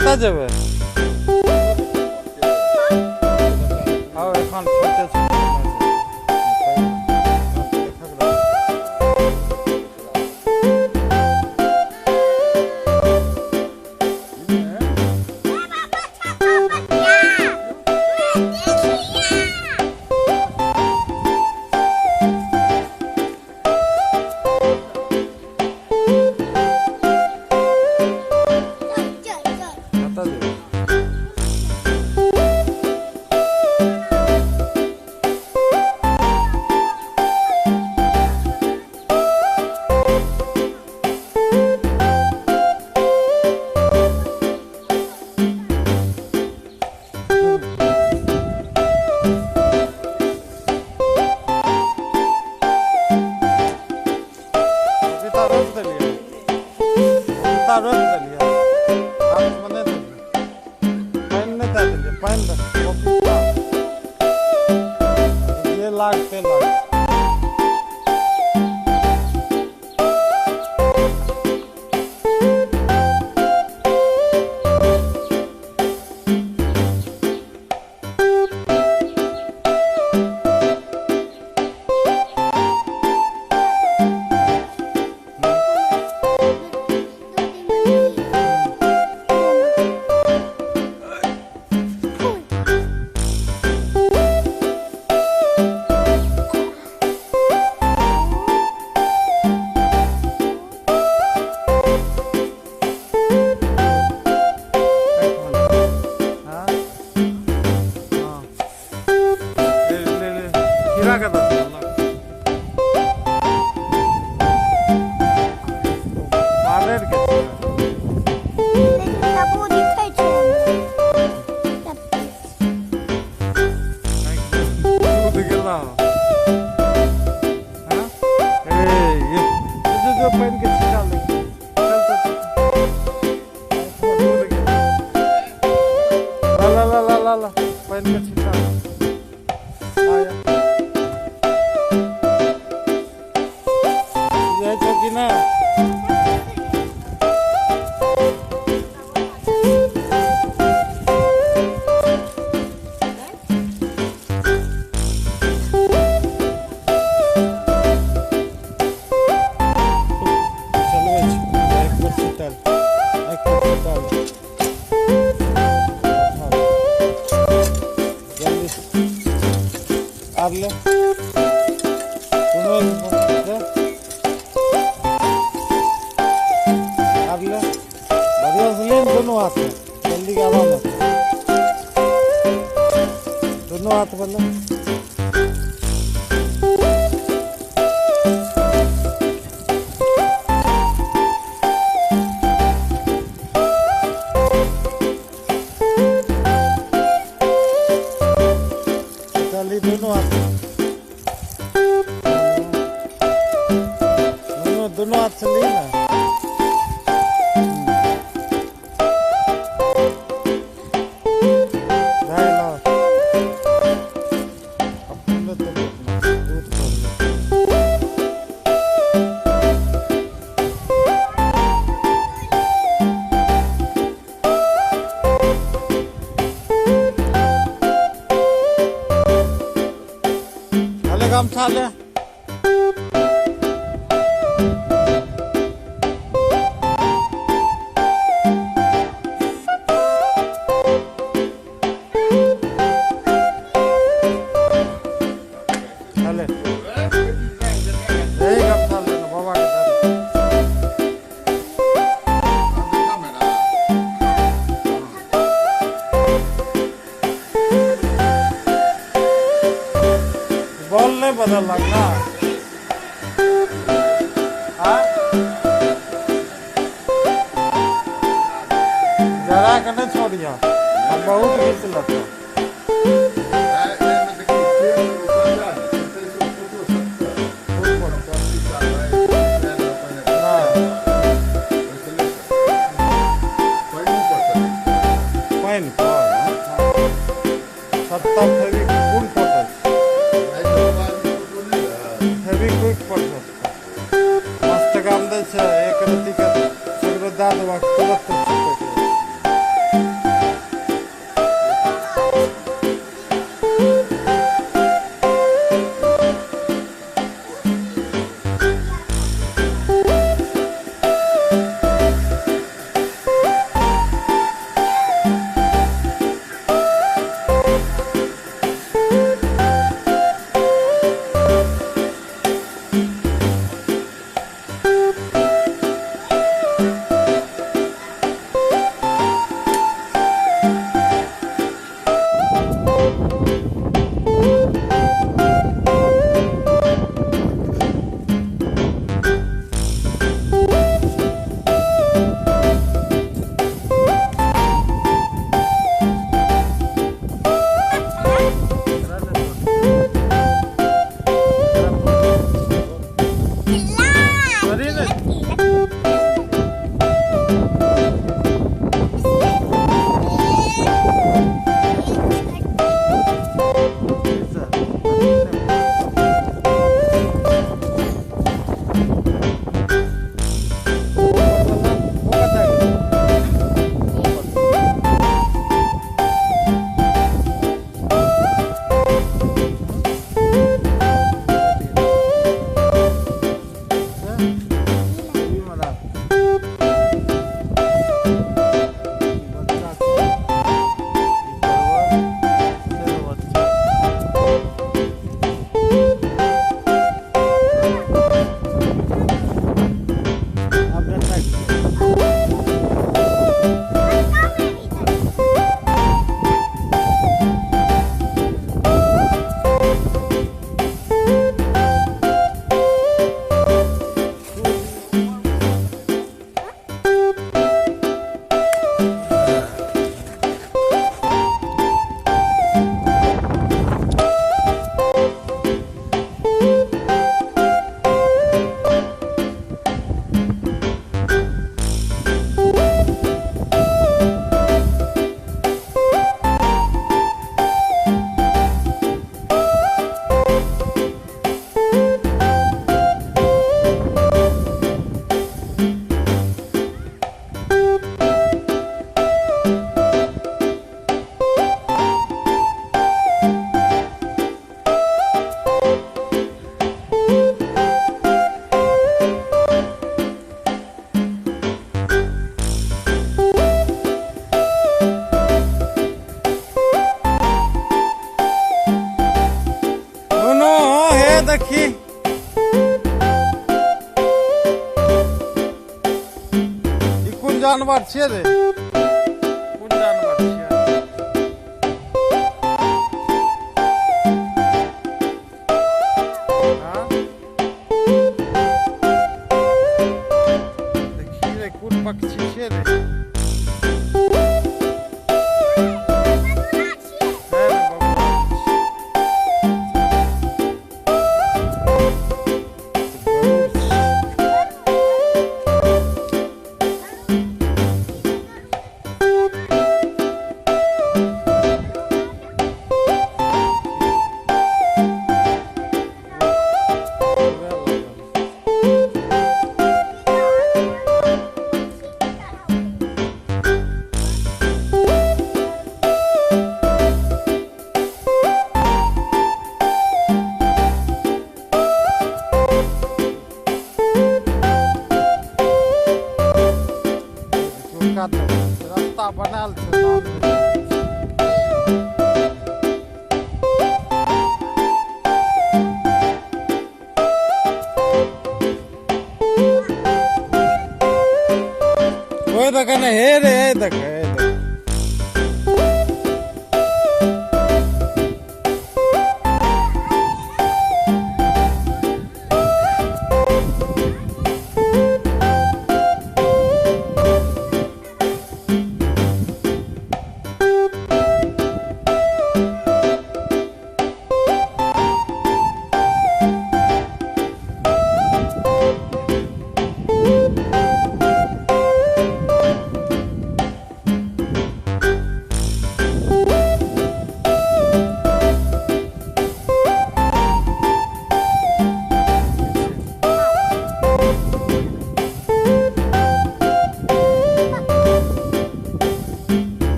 कतऽ जेबै? आउ एखन छोटे छोटे कतऽ जेबै? पपीता रोपि देलियै, पपीता रोपि देलियै, हाथमे नहि देलियै, पानि नहि दए देलियै, पानि दे पपीता जे लागतै लागतै। हाँ हाँ, ले ले ले, खीरा के दऽ मारेर के छै। लेकिन तबो दिखै छै सब किछु। दूध गेला। हाँ, ए ये जो जो पानि के छींटा ले, चल चल चल, दूध गेला। ला ला ला ला ला ला, पानि के छींटा आया जाइ छौ कि नहि? चलबै छी, एक पर छिटल, एक पर छिटल, जल्दी आर ले, कोनो एक दे, आर ले, बढ़िया से ले ने दोनों हाथ में, जल्दी के आवा मत, दोनों हाथ में ले। चली दोनों हाथ, दोनों दोनों हाथ से ली ना। भए गेलौ? अपने तो अपना दूध भऽ गेलै। ले गमछा ले। ले यही गमछा ले ना बाबा के दे। बॉल नहीं बदललक ना? हाँ, जरा के नहीं छोड़िया, हम बहुत घीच लेतो। पानि पर सत्ता फेविक कोन फोटो, फेविक्विक पर 5 टाकामे दै छै, एक रत्तीके सगरो दए देबक तुरत चिपकि जाइ छै। कोन जानवर छियै रे? कोन जानवर छियै? हाँ? देखी रे, कोन पक्षी छियै रे? है रे बबुआ। गरुड़ छियै। उड़ै लागल। देखियौ कात रास्ता बनायल छै सामने। ओहि देख ने, हे रे, हे देख, हे देख।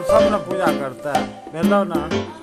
आब सब ने पूजा करतै, भेलौ ने?